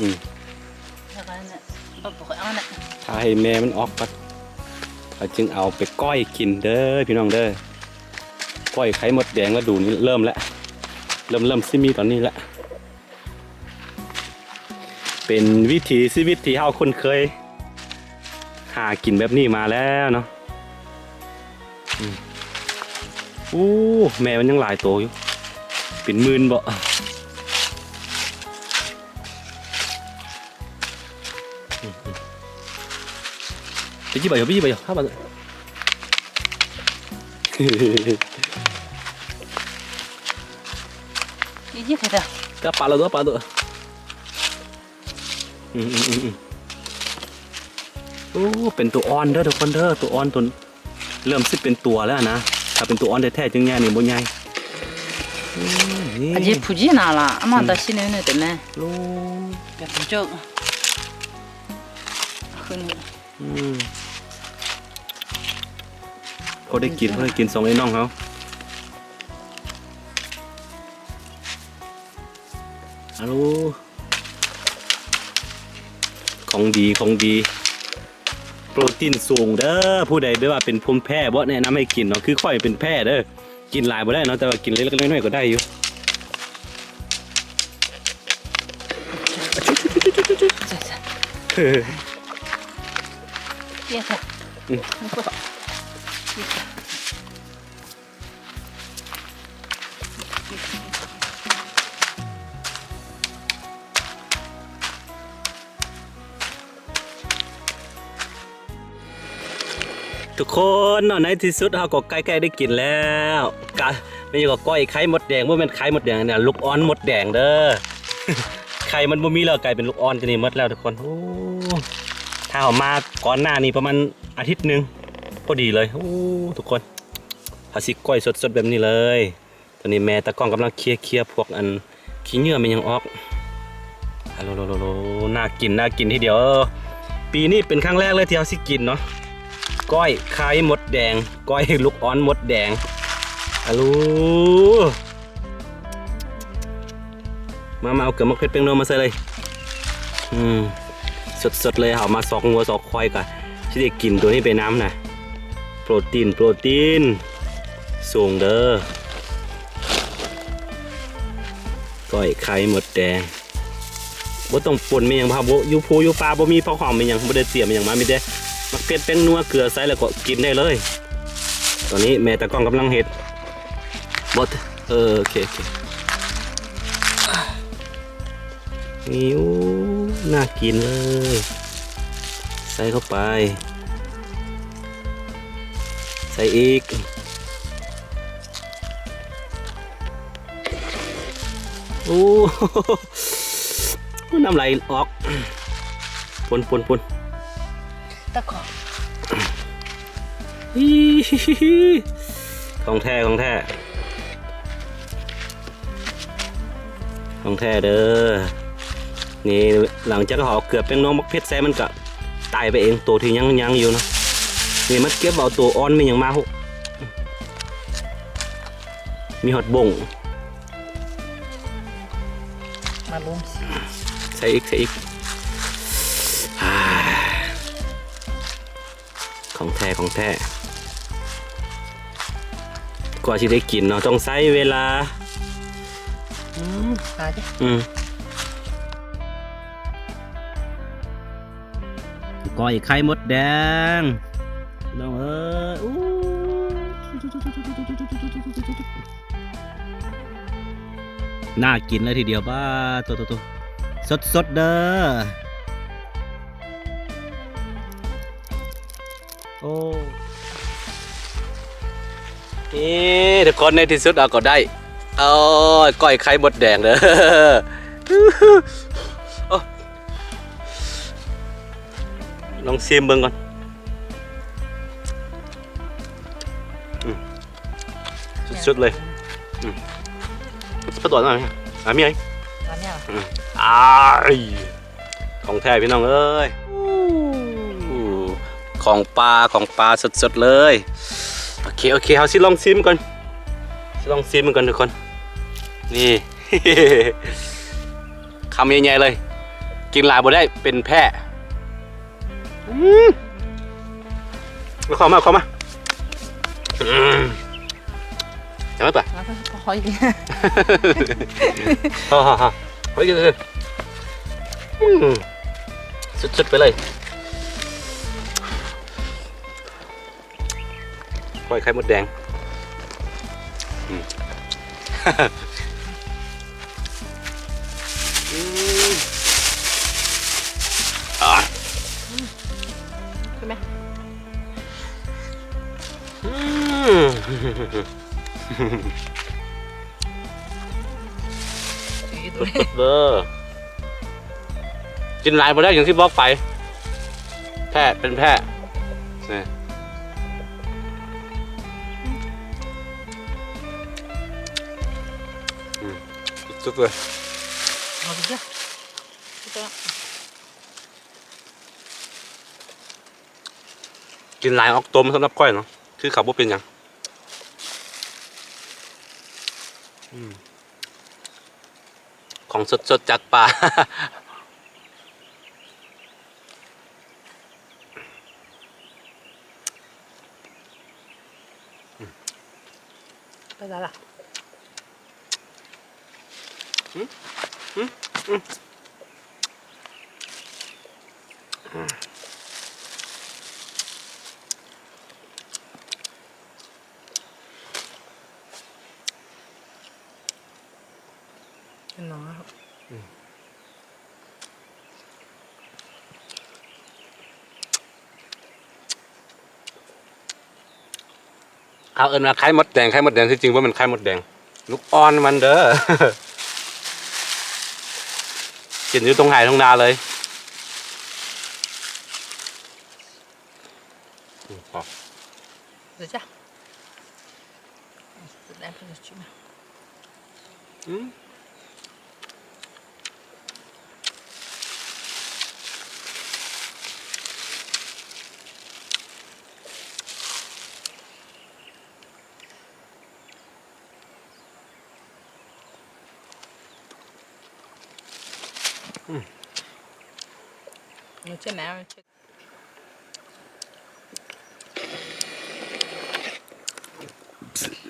ອືມ ແລ້ວກໍນັ້ນແຫຼະ ບໍ່ ບໍ່ຄ່ອຍເອົານະ ຖ້າໃຫ້ແມ່ມັນອອກກ່ອນ ຂ້ອຍຈຶ່ງເອົາໄປກ້ອຍກິນເດີພີ່ນ້ອງເດີ. ກ້ອຍໄຂ່ມົດແດງລະດູນີ້ເລີ່ມແລ້ວ ເລີ່ມ ເລີ່ມຊິມີຕອນນີ້ແຫຼະ. ເປັນວິຖີຊີວິດທີ່ເຮົາຄຸ້ນເຄີຍ ຫາກິນແບບນີ້ມາແລ້ວເນາະ. ອືມ ໂອ້ ແມ່ມັນຍັງຫຼາຍໂຕຢູ່ ເປັນໝື່ນບໍ. ໄປຈິບເອົາ ໄປຈິບເອົາ ຫາບາດ ອີກ ເດີ ກະປາໂລດ ກະປາໂລດ. ອືມໆໆໆ ໂອ້ ເປັນຕົວອ່ອນເດີທຸກຄົນເດີ ຕົວອ່ອນຕົວ ເລີ່ມຊິເປັນຕົວແລ້ວນະ. ຖ້າເປັນຕົວອ່ອນແທ້ໆ ຈຶ່ງໃຫຍ່ ນີ້ບໍ່ໃຫຍ່. ອືມ ນີ້ ອາຈິ ຜູ້ຈິນາລະ ອາມາ ອືມ ຕາຊິເນເນແຕ່ແມ່ ໂອ້ ແບບເຈີ ຂຶ້ນ ອືມ ພໍໄດ້ກິນ ພໍໄດ້ກິນ ສອງໄອ້ນ້ອງເຮົາ. ອາໂລ ຂອງດີ ຂອງດີ ໂປຣຕີນສູງເດີ. ຜູ້ໃດແບບວ່າເປັນພູມແພ້ບໍ່ ແນະນຳໃຫ້ກິນເນາະ. ຄືຂ້ອຍເປັນແພ້ເດີ ກິນຫຼາຍບໍ່ໄດ້ເນາະ ແຕ່ວ່າກິນເລັກໆ ນ້ອຍໆ ກໍໄດ້ຢູ່. ທຸກຄົນເນາະ ໃນທີ່ສຸດເຮົາກໍໃກ້ໆ ໄດ້ກິນແລ້ວ. ກະ ແມ່ນຫຍັງກໍ ກ້ອຍໄຂ່ມົດແດງ ບໍ່ແມ່ນໄຂ່ມົດແດງ ອັນນີ້ລູກອ່ອນມົດແດງເດີ. ໄຂ່ມັນບໍ່ມີແລ້ວ ກາຍເປັນລູກອ່ອນຕົວນີ້ໝົດແລ້ວທຸກຄົນ. ໂອ້ ຖ້າເຮົາມາກ່ອນໜ້ານີ້ປະມານອາທິດໜຶ່ງ ພໍດີເລີຍ. ໂອ້ ທຸກຄົນ ເຮົາຊິກ້ອຍສົດໆ ແບບນີ້ເລີຍ. ຕອນນີ້ແມ່ຕາກ້ອງກຳລັງເຄຍໆ ພວກອັນຂີ້ເຫຍື້ອແມ່ນຫຍັງອອກ. ອາໂລໂລໂລໂລ ໜ້າກິນ ໜ້າກິນທີດຽວ. ປີນີ້ເປັນຄັ້ງແລກເລີຍທີ່ເຮົາຊິກິນເນາະ ກ້ອຍໄຂ່ມົດແດງ ກ້ອຍລູກອ່ອນມົດແດງ. ອາໂລ ມາ ມາເອົາເກືອໝາກເຜັດແປ້ງນົວມາໃສ່ເລີຍ. ອືມ ສົດໆ ເລີຍ ເຮົາມາຊອກງົວຊອກຄວາຍກະຊິໄດ້ກິນຕົວນີ້ໄປນຳນະ. ໂປຣຕີນ ໂປຣຕີນສູງເດີ ກ້ອຍໄຂ່ມົດແດງ. ບໍ່ຕ້ອງປົນແມ່ນຫຍັງ ເພາະຢູ່ພູຢູ່ປ່າບໍ່ມີຜັກຫອມແມ່ນຫຍັງ ບໍ່ໄດ້ຕຽມອີ່ຫຍັງມາ ມີແຕ່ໝາກເຜັດແປ້ງນົວເກືອໃສ່ ແລ້ວກໍກິນໄດ້ເລີຍ. ຕອນນີ້ແມ່ຕາກ້ອງກຳລັງເຮັດ ບໍ່ ເອີ ໂອເຄ ໂອເຄ. ນີ້ ໂອ້ ໜ້າກິນເລີຍ ໃສ່ເຂົ້າໄປ ໃສ່ອີກ. ໂອ້ ນ້ຳໄຫຼອອກ ປຸ້ນໆໆ. ຕະຂໍ ຂອງແທ້ ຂອງແທ້ ຂອງແທ້ເດີ. ນີ້ ຫຼັງຈາກເຮົາເອົາເກືອແປ້ງນົວ ໝາກເຜັດໃສ່ ມັນກະຕາຍໄປເອງ ໂຕທີ່ຍັງ ຍັງຢູ່ເນາະ. ນີ້ມາເກັບເອົາໂຕອ່ອນ ມີຫຍັງມາ ມີຮອດບົ້ງ ມາລົງ ໃສ່ອີກ ໃສ່ອີກ. ອ່າ ຂອງແທ້ ຂອງແທ້ ກວ່າຊິໄດ້ກິນເນາະ ຕ້ອງໃຊ້ເວລາ. ອືມ ປາເດ້ ອືມ. ກ້ອຍໄຂ່ມົດແດງ ນ້ອງເອີຍ ອູ້ ໜ້າກິນເລີຍທີດຽວ. ປ້າ ໂຕໆໆ ສົດໆ ເດີ. ໂອ້ ນີ້ທຸກຄົນ ໃນທີ່ສຸດເຮົາກໍໄດ້ ໂອ້ຍ ກ້ອຍໄຂ່ມົດແດງເດີ. ໂອ້ ລອງຊີມເບິ່ງກ່ອນ. ອືມ ສຸດໆ ເລີຍ. ອືມ ປາດອນ ອາ ມີໄອ ອາ ມີໄອ ອາ ມີໄອ ອືມ ອາຍ ຂອງແທ້ພີ່ນ້ອງເອີຍ ຂອງປ່າ ຂອງປ່າສົດໆ ເລີຍ. ໂອເຄ ໂອເຄ ເຮົາຊິລອງຊີມກ່ອນ ຊິລອງຊີມມັນກ່ອນທຸກຄົນ. ນີ້ ຄຳໃຫຍ່ໆ ເລີຍ ເຄ ກິນຫຼາຍບໍ່ໄດ້ ເປັນແພ້. ອືມ ເຂົ້າມາ ເຂົ້າມາ. ອືມ ເອົາໄປ ພໍ ພໍ ພໍ ພໍ ພໍກິນ. ອືມ ສຸດໆ ໄປເລີຍ. ກ້ອຍໄຂ່ມົດແດງ. ອືມ ອືມ ອ່າ ເຫັນໄໝ? ອືມ ສຸດໆ ເດີ. ກິນຫຼາຍບໍ່ໄດ້ ຢ່າງທີ່ບອກໄປ ແພ້ ເປັນແພ້ ນີ້. ອືມ ສຸດໆ ເລີຍ. ກິນຫຼາຍອອກຕົມສຳລັບຂ້ອຍເນາະ ຄືເຂົາບໍ່ເປັນຫຍັງ. ອືມ ຂອງສົດໆ ຈາກປ່າ. ໄປໃສລະ? ຫື? ຫື? ອືມ ເປັນໜໍ. ອືມ ເຂົາເອີ້ນວ່າໄຂ່ມົດແດງ ໄຂ່ມົດແດງ ທີ່ຈິງບໍ່ແມ່ນໄຂ່ມົດແດງ ລູກອ່ອນມັນເດີ ກິນຢູ່ທົ່ງໄຮ່ທົ່ງນາເລີຍ. ອືມ ພໍ ເດີຈ້າ. ອືມ ອືມ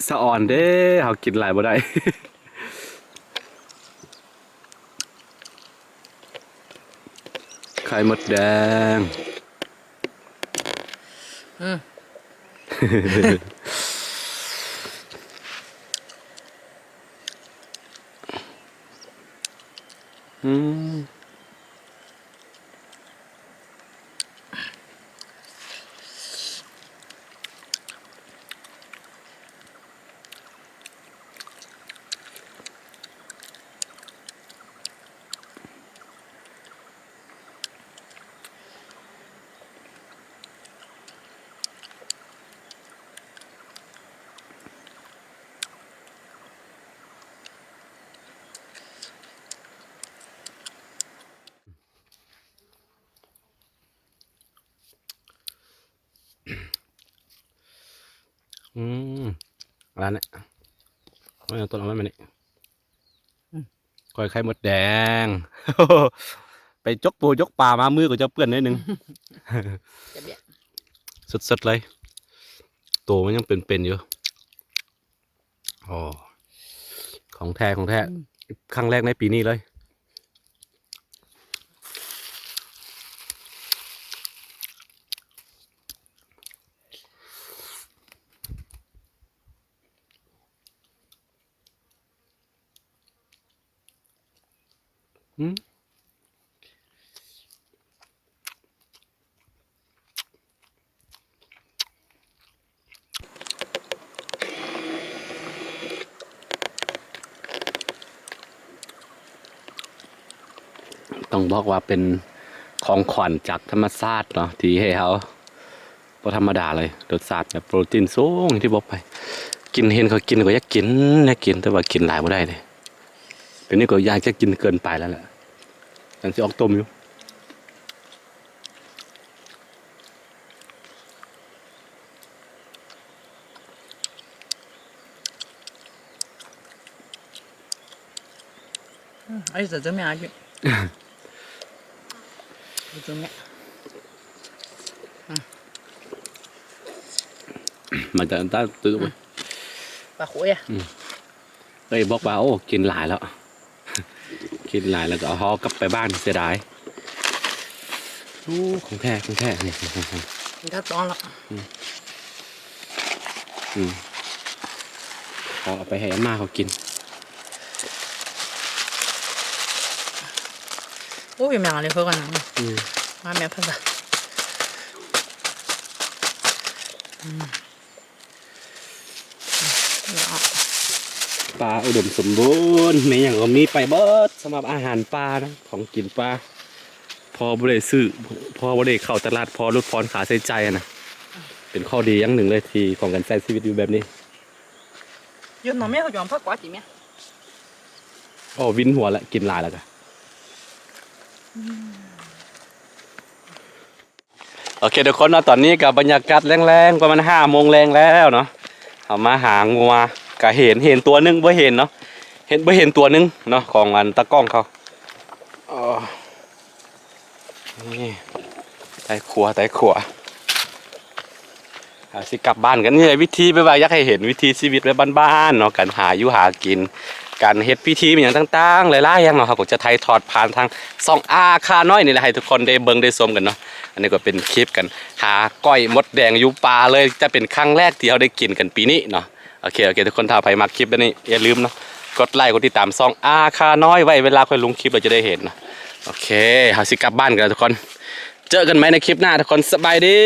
ສະອອນເດ້ ເຮົາກິນຫຼາຍບໍ່ໄດ້. ໄຂ່ມົດແດງ. ອືມ ອືມ. ອືມ ອັນນັ້ນແຫຼະ ເອົາຕົ້ນເອົາໄວ້ມານີ້ ອືມ ກ້ອຍໄຂ່ມົດແດງ ໄປຈົກປູຈົກປາມາ ມືກໍຈະເປື້ອນໜ້ອຍໜຶ່ງ ຈະເບຍ ສົດໆ ເລີຍ ໂຕມັນຍັງເປັນໆ ຢູ່. ອໍ ຂອງແທ້ ຂອງແທ້ ອືມ ຄັ້ງແລກໃນປີນີ້ເລີຍ. ອືມ ຕ້ອງບອກວ່າເປັນຂອງຂວັນຈາກທຳມະຊາດເນາະ ທີ່ໃຫ້ເຮົາ ບໍ່ທຳມະດາເລີຍ ລົດຊາດແບບໂປຣຕີນສູງ ທີ່ບອກໄປ ກິນ ເຫັນເຂົາກິນກໍຢາກກິນ ຢາກກິນ ແຕ່ວ່າກິນຫຼາຍບໍ່ໄດ້ເດ້ ດຽວນີ້ກໍຢາກຈະກິນເກີນໄປແລ້ວແຫຼະ ຍັງຊິອອກຕົມຢູ່. ອືມ ありがとう、全然あり。ກິນແຫຼະ ມາຈາກອັນຕາ ຕື່ມ ປາໂຄຍ ເອີຍ ບອກວ່າ ໂອ້ ກິນຫຼາຍແລ້ວ ກິນຫຼາຍແລ້ວກໍເອົາຫໍກັບໄປບ້ານ ເສຍດາຍ. ໂອ້ ຂອງແທ້ ຂອງແທ້ ນີ້ ກິນຂ້າວຕ້ອງແລ້ວ ອືມ ອືມ ເອົາໄປໃຫ້ອາມ່າເຂົາກິນ. ໂອ້ຍ ແມ່ງອັນນີ້ເພິ່ນກັນນະ ອືມ ມາແມ່ເພິ່ນກະ ອືມ ປາອຸດົມສົມບູນ ແມ່ນຫຍັງກໍມີໄປເບິດ ສຳລັບອາຫານປ່ານະ ຂອງກິນປ່າ ພໍບໍ່ໄດ້ຊື້ ພໍບໍ່ໄດ້ເຂົ້າຕະຫຼາດ ພໍຫຼຸດຜ່ອນຄ່າໃຊ້ຈ່າຍຫັ້ນນະ ເປັນຂໍ້ດີຢ່າງໜຶ່ງເລີຍ ທີ່ຂອງການໃຊ້ຊີວິດຢູ່ແບບນີ້. ອໍ ວິນຫົວລະ ກິນຫຼາຍແລ້ວກະ ໂອເຄທຸກຄົນເນາະ ຕອນນີ້ກໍບັນຍາກາດແລງໆ ປະມານຫ້າໂມງແລງແລ້ວເນາະ ເຮົາມາຫາງົວ ກະເຫັນ ເຫັນຕົວໜຶ່ງ ບໍ່ເຫັນເນາະ ເຫັນ ບໍ່ເຫັນຕົວໜຶ່ງເນາະ ຂອງອັນຕາກ້ອງເຂົາ ເອີ ນີ້ ໃຕ້ຂົວ ໃຕ້ຂົວ ເຮົາຊິກັບບ້ານກັນ. ນີ້ແຫຼະວິທີ ແບບວ່າຢາກໃຫ້ເຫັນວິຖີຊີວິດແບບບ້ານໆເນາະ ການຫາຢູ່ຫາກິນ ການເຮັດພິທີອີ່ຫຍັງຕ່າງໆ ຫຼາຍໆຢ່າງເນາະ ເຮົາກໍຈະຖ່າຍທອດຜ່ານທາງຊ່ອງອາຄານ້ອຍນີ້ແຫຼະ ໃຫ້ທຸກຄົນໄດ້ເບິ່ງໄດ້ຊົມກັນເນາະ. ອັນນີ້ກໍເປັນຄລິບການຫາກ້ອຍມົດແດງຢູ່ປ່າເລີຍ ຈະເປັນຄັ້ງແລກທີ່ເຮົາໄດ້ກິນກັນປີນີ້ເນາະ. ໂອເຄ ໂອເຄ ທຸກຄົນ ຖ້າໃຜມັກຄລິບແບບນີ້ ຢ່າລືມເນາະ ກົດໄລກ໌ ກົດຕິດຕາມຊ່ອງອາຄານ້ອຍໄວ້ ເວລາຂ້ອຍລົງຄລິບແລ້ວຈະໄດ້ເຫັນເນາະ. ໂອເຄ ເຮົາຊິກັບບ້ານກັນແລ້ວທຸກຄົນ ເຈີກັນໃໝ່ໃນຄລິບໜ້າທຸກຄົນ ສະບາຍດີ.